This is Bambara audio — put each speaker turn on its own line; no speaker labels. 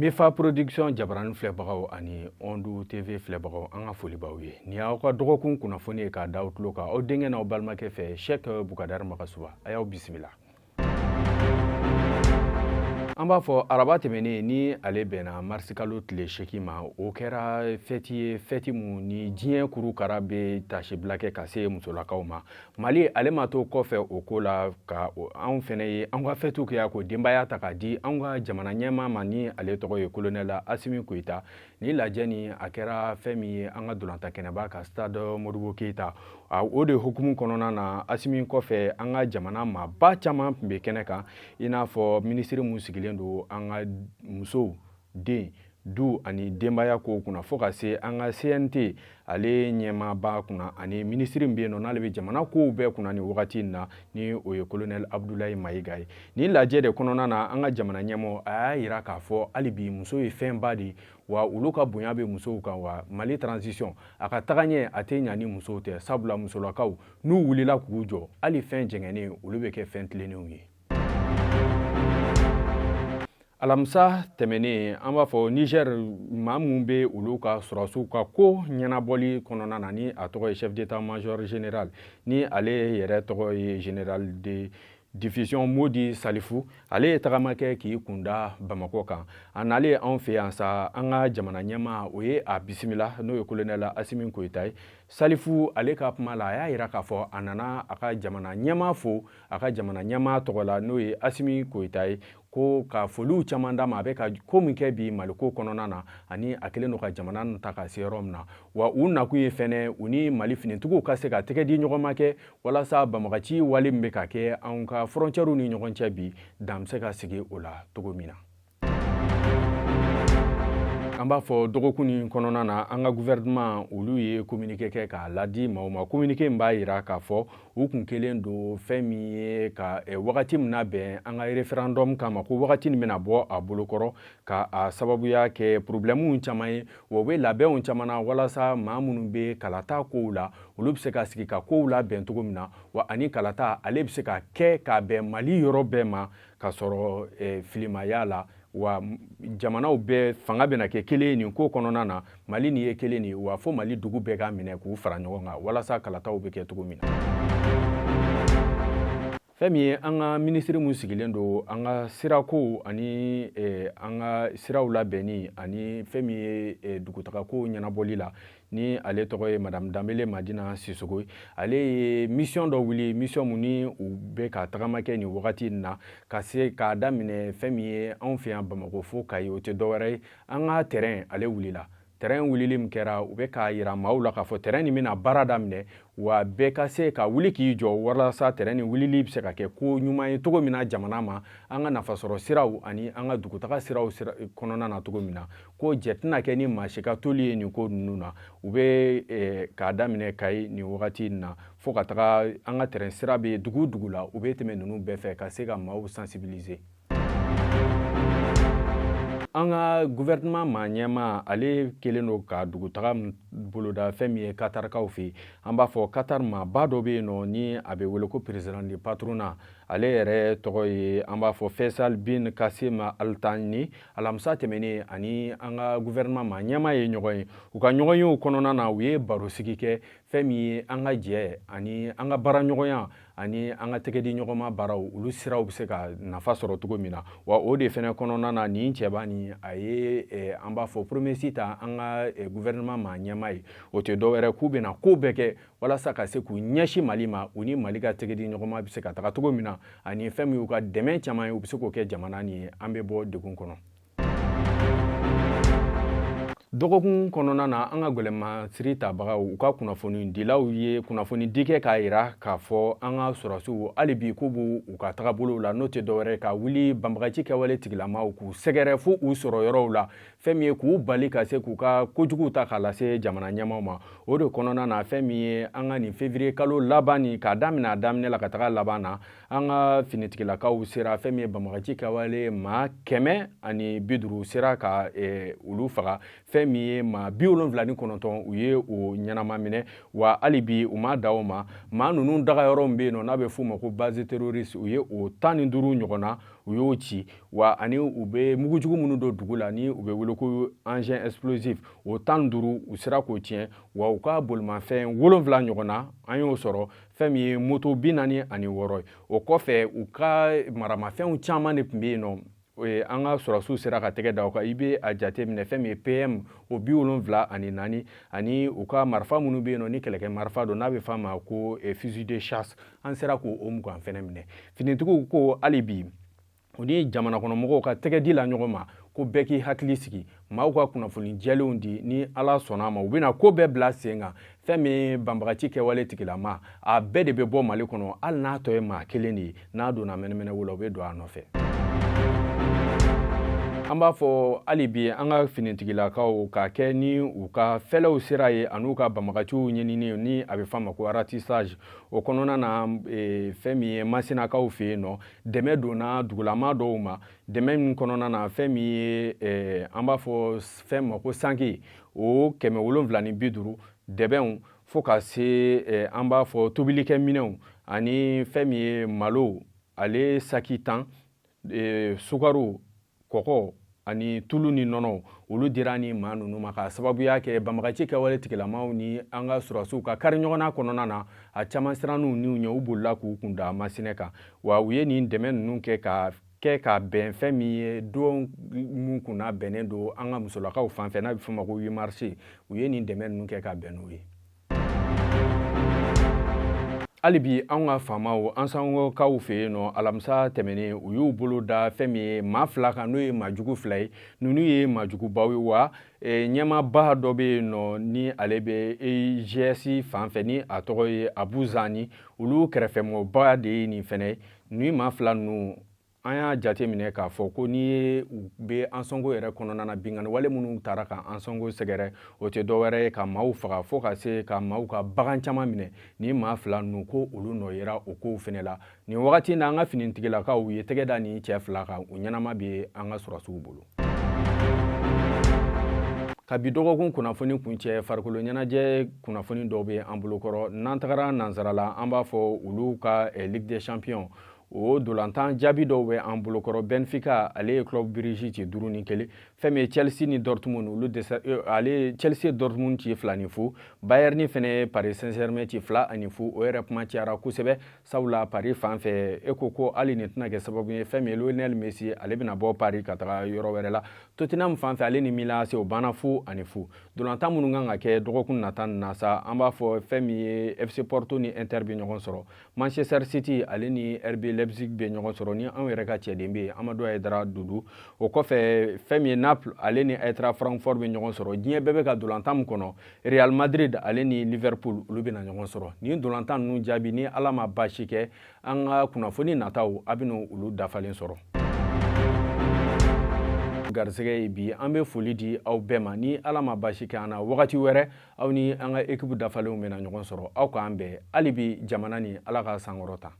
Mifa Production jabarani filɛbagaw ani Ondu TV filɛbagaw, an ka foli b'aw ye. Nin y'aw ka dɔgɔkun kunnafoni ye k'a da aw tulo kan, aw denkɛ n'aw balimakɛ fɛ, Cheikh Bukadari Magasuba. A y'aw bisimila. An b'a fɔ araba tɛmɛnen, ni ale bɛnna marisikalo tile 8 ma, o kɛra fɛti ye, fɛti mun ni diɲɛ kurukara bɛ tasibila kɛ ka se musolakaw ma. Mali ale ma to kɔfɛ o ko la, ka anw fɛnɛ ye an ka fɛtiw kɛ k'o denbaya ta k'a di anw ka jamana ɲɛmaa ma, ni ale tɔgɔ ye kolonɛli Asimi Goyita. Ni lajɛ ni a kɛra fɛn min ye an ka dolanta kɛnɛba ka Stade Modibo Keyita, o de hukumu kɔnɔna na, Asimi kɔfɛ, an ka jamana maaba caman tun bɛ kɛnɛ kan, i n'a fɔ minisiri mun sigilen don an ka musow, den, du ani denbaya kow kunna, fo ka se an ka CNT ale ɲɛmaaba kunna, ani minisiri min bɛ yen nɔ n'ale bɛ jamana kow bɛɛ kunna nin wagati in na, ni o ye kolonɛli Abudulayi Mayiga ye. Nin lajɛ de kɔnɔna na, an ka jamana ɲɛmɔgɔ a y'a yira k'a fɔ hali bi muso ye fɛnba de ye, wa olu ka bonya bɛ musow kan, wa Mali transition a ka taga ɲɛ a tɛ ɲa ni musow tɛ, sabula musolakaw n'u wulila k'u jɔ, hali fɛn jɛngɛnnen olu bɛ kɛ fɛn tilennenw ye. Alamisa tɛmɛnen, an b'a fɔ Niger maa minnu bɛ olu ka sɔrɔdasiw ka ko ɲɛnabɔli kɔnɔna na, ni a tɔgɔ ye chef d'état major général, ni ale yɛrɛ tɔgɔ ye général de division Modi Salifu, ale ye tagama kɛ k'i kunda Bamakɔ kan. A nalen anw fɛ yan sa, an ka jamana ɲɛmaa o ye a bisimila, n'o ye kolonɛli Asimi Goyita ye. Salifu ale ka kuma la, a y'a yira k'a fɔ a nana a ka jamana ɲɛmaa fo a ka jamana ɲɛmaa tɔgɔ la, n'o ye Asimi Goyita ye, ko ka foliw caman d'a ma, a bɛ ka ko min kɛ bi Maliko kɔnɔna na, ani a kɛlen don ka jamana ta ka se yɔrɔ min na. Wa u nakun ye fɛnɛ u ni Mali finitigiw ka se ka tɛgɛ di ɲɔgɔn ma kɛ, walasa banbagaci wale min bɛ ka kɛ anw ka frontières ni ɲɔgɔn cɛ bi, dan bɛ se ka sigi o la cogo min na. An b'a fɔ dɔgɔkun nin kɔnɔna na, an ka gouvernement olu ye communiqué kɛ k'a ladi maaw ma. Communiqué in b'a yira k'a fɔ u kun kelen don fɛn min ye ka wagati min labɛn an ka référendum kama, ko wagati nin bɛna bɔ a bolokɔrɔ ka a sababuya kɛ problème caman ye, wa u bɛ labɛnw caman na walasa maa minnu bɛ kalata kow la, olu bɛ se ka sigi ka kow labɛn cogo min na, wa ani kalata ale bɛ se ka kɛ k'a bɛn Mali yɔrɔ bɛɛ ma ka sɔrɔ filimaya la, wa jamanaw bɛɛ fanga bɛna kɛ kelen ye nin ko kɔnɔna na. Mali nin ye kelen de ye, wa fo Mali dugu bɛɛ ka minɛ k'u fara ɲɔgɔn kan walasa kalataw bɛ kɛ cogo min na. Fɛn min ye an ka minisiri mun sigilen don an ka sirakow ani an ka siraw labɛnni ani fɛn min ye dugutagakow ɲɛnabɔli la, ni ale tɔgɔ ye Madame Danbele Madina Sisoko ye, ale ye mission dɔ wuli, mission mun ni u bɛ ka tagama kɛ nin wagati in na, ka se k'a daminɛ fɛn min ye anw fɛ yan Bamakɔ fo Kayi. O tɛ dɔwɛrɛ ye, an ka terrain ale wulila. Terrain wulili min kɛra, u bɛ k'a yira maaw la k'a fɔ terrain nin bɛna baara daminɛ, wa bɛɛ ka se ka wuli k'i jɔ walasa terrain nin wulili bɛ se ka kɛ ko ɲuman ye cogo min na jamana ma, an ka nafasɔrɔ siraw ani an ka dugutaga siraw kɔnɔna na cogo min na, ko jɛ tɛna kɛ ni maa si ka toli ye nin ko ninnu na. U bɛ k'a daminɛ Kayi nin wagati in na fo ka taga an ka terrain sira bɛ dugu dugu la, u bɛ tɛmɛ ninnu bɛɛ fɛ ka se ka maaw sensibiliser. An ka gouvernement maa ɲɛmaa ale kɛlen don ka dugutaga boloda fɛn min ye Katarikaw fɛ yen. An b'a fɔ Katar maaba dɔ bɛ yen nɔ, ni a bɛ wele ko président de patronat, ale yɛrɛ tɔgɔ ye an b'a fɔ Faisal bin Kasim Al Thani. Alamisa tɛmɛnen, ani an ka gouvernement maa ɲɛmaa ye ɲɔgɔn ye. U ka ɲɔgɔnyew kɔnɔna na, u ye barosigi kɛ fɛn min ye an ka jɛ ani an ka baaraɲɔgɔnya ani an ka tɛgɛ di ɲɔgɔnma baaraw, olu siraw bɛ se ka nafa sɔrɔ cogo min na. Wa o de fɛnɛ kɔnɔna na, nin cɛba nin a ye an b'a fɔ promesse ta an ka gouvernement maa ɲɛmaa ye. O tɛ dɔwɛrɛ k'u bɛna ko bɛɛ kɛ walasa ka se k'u ɲɛsin Mali ma, u ni Mali ka tɛgɛ di ɲɔgɔnma bɛ se ka taga cogo min na, ani fɛn min y'u ka dɛmɛ caman ye, u bɛ se k'o kɛ jamana nin ye, an bɛ bɔ degun kɔnɔ. Dɔgɔkun kɔnɔna na, an ka gɛlɛnmasiri tabagaw, u ka kunnafonidilaw ye kunnafoni di kɛ k'a yira k'a fɔ an ka sɔrɔdasiw hali bi k'u b'u u ka tagabolow la, n'o tɛ dɔwɛrɛ ka wuli banbagaci kɛwale tigilamaw k'u sɛgɛrɛ fo u sɔrɔ yɔrɔw la, fɛn min ye k'u bali ka se k'u ka kojuguw ta k'a lase jamana ɲɛmaaw ma. O de kɔnɔna na, fɛn min ye an ka nin février kalo laban nin, k'a daminɛ a daminɛ la ka taga laban na, an ka finitigilakaw sera fɛn min ye banbagaci kɛwale maa 150 sera ka olu faga, fɛn min ye maa 79 u ye o ɲɛnama minɛ. Wa hali bi u ma da o ma, maa ninnu daga yɔrɔ min bɛ yen nɔ n'a bɛ f'o ma ko base terroriste, u ye o 15 ɲɔgɔn na. u y'o ci, wa ani u bɛ mugujugu minnu don dugu la ni u bɛ wele ko engin explosif, o 15 u sera k'o tiɲɛ. Wa u ka bolimafɛn 7 ɲɔgɔn na, an y'o sɔrɔ, fɛn min ye moto 46 ye. O kɔfɛ, u ka maramafɛnw caman de tun bɛ yen nɔ, an ka sɔrɔsiw sera ka tɛgɛ da o kan. I bɛ a jate minɛ, fɛn min ye PM o 74, ani u ka marifa minnu bɛ yen nɔ ni kɛlɛkɛ marifa don, n'a bɛ f'a ma ko fusil de chasse, an sera k'o 20 fɛnɛ minɛ. Finitigiw ko hali bi u ni jamana kɔnɔmɔgɔw ka tɛgɛ di la ɲɔgɔn ma, ko bɛɛ k'i hakili sigi, maaw ka kunnafoni jɛlenw di. Ni Ala sɔnna a ma, u bɛna ko bɛɛ bila sen kan. Fɛn min banbagaci kɛwale tigilama, a bɛɛ de bɛ bɔ Mali kɔnɔ, hali n'a tɔ ye maa kelen de ye, n'a donna mɛnɛmɛnɛwo la, u bɛ don a nɔfɛ. An b'a fɔ hali bi an ka finitigilakaw ka kɛ ni u ka fɛlɛw sira ye an'u ka banbagaciw ɲinini, ni a bɛ f'a ma ko ratissage. O kɔnɔna na, fɛn min ye Masinakaw fɛ yen nɔ, dɛmɛ donna dugulama dɔw ma. Dɛmɛ min kɔnɔna na, fɛn min ye an b'a fɔ fɛn ma ko sanke o 750 dɛbɛnw, fo ka se an b'a fɔ tobilikɛminɛnw, ani fɛn min ye malo ale saki 10, sukaro, kɔgɔ ani tulu ni nɔnɔ, olu dira ni maa ninnu ma, ka sababuya kɛ banbagaci kɛwale tigilamaw ni an ka sɔrɔsiw ka kari ɲɔgɔnna kɔnɔna na, a caman sirann'u niw ɲɛ, u bolila k'u kun da Masinɛ kan. Wa u ye nin dɛmɛ ninnu kɛ ka kɛ ka bɛn fɛn min ye don mun kunna bɛnnen don an ka musolakaw fan fɛ, n'a bɛ f'o ma ko 8 mars, u ye nin dɛmɛ ninnu kɛ ka bɛn n'o ye. Hali bi anw ka faamaw Ansangokaw fɛ yen nɔ, alamisa tɛmɛnen u y'u bolo da fɛn min ye maa fila kan, n'o ye maajugu fila ye. Ninnu ye maajugubaw ye, wa ɲɛmaaba dɔ bɛ yen nɔ ni ale bɛ EIGS fan fɛ, ni a tɔgɔ ye Abu Zani, olu kɛrɛfɛmɔgɔba de ye nin fɛnɛ ye. Nin maa fila ninnu, an y'a jate minɛ k'a fɔ ko n'i ye u bɛ Ansɔngo yɛrɛ kɔnɔna na, binkanni wale minnu taara ka Ansɔngo sɛgɛrɛ, o tɛ dɔwɛrɛ ye ka maaw faga, fo ka se ka maaw ka bagan caman minɛ. Nin maa fila ninnu, ko olu nɔ yera o kow fɛnɛ la. Nin wagati na, an ka finitigilakaw ye tɛgɛ da nin cɛ fila kan, u ɲɛnama bɛ an ka sɔrɔsiw bolo. Ka bi dɔgɔkun kunnafoni kuncɛ, farikolo ɲɛnajɛ kunnafoni dɔw bɛ an bolokɔrɔ. N'an tagara nansara la, an b'a fɔ olu ka Ligue des Champions, o dolantan jaabi dɔw bɛ an bolokɔrɔ. Benfica, ale ye Club Brugge ci 5-1. Fɛn min ye Chelsea ni Dortmund, olu dɛsɛ, ale Chelsea ye Dortmund ci 2-0. Bayern fɛnɛ ye Paris Saint-Germain ci 2-0. O yɛrɛ kuma cayara kosɛbɛ, sabula Paris fan fɛ, e ko ko hali nin tɛna kɛ sababu ye fɛn min ye Lionel Messi, ale bɛna bɔ Paris ka taga yɔrɔ wɛrɛ la. Tottenham fan fɛ, ale ni Milan AC, o banna 0-0. Dolantan minnu kan ka kɛ dɔgɔkun nata nin na sa, an b'a fɔ fɛn min ye FC Porto ni Inter bɛ ɲɔgɔn sɔrɔ, Manchester City ale ni RB Leipzig bɛ ɲɔgɔn sɔrɔ, ni anw yɛrɛ ka cɛden bɛ yen Amadou Haidara Doudou. O kɔfɛ, fɛn min ye Naples, ale ni Eintracht Francfort bɛ ɲɔgɔn sɔrɔ. Diɲɛ bɛɛ bɛ ka dolantan min kɔnɔ, Real Madrid ale ni Liverpool, olu bɛna ɲɔgɔn sɔrɔ. Nin dolantan ninnu jaabi, ni Ala ma baasi kɛ, an ka kunnafoni nataw, a bɛna olu dafalen sɔrɔ. Garisɛgɛ ye bi, an bɛ foli di aw bɛɛ ma. Ni Ala ma baasi kɛ an na, wagati wɛrɛ aw ni an ka ekipu dafalenw bɛna ɲɔgɔn sɔrɔ. Aw k'an bɛn. Hali bi jamana ni Ala ka sankɔrɔta.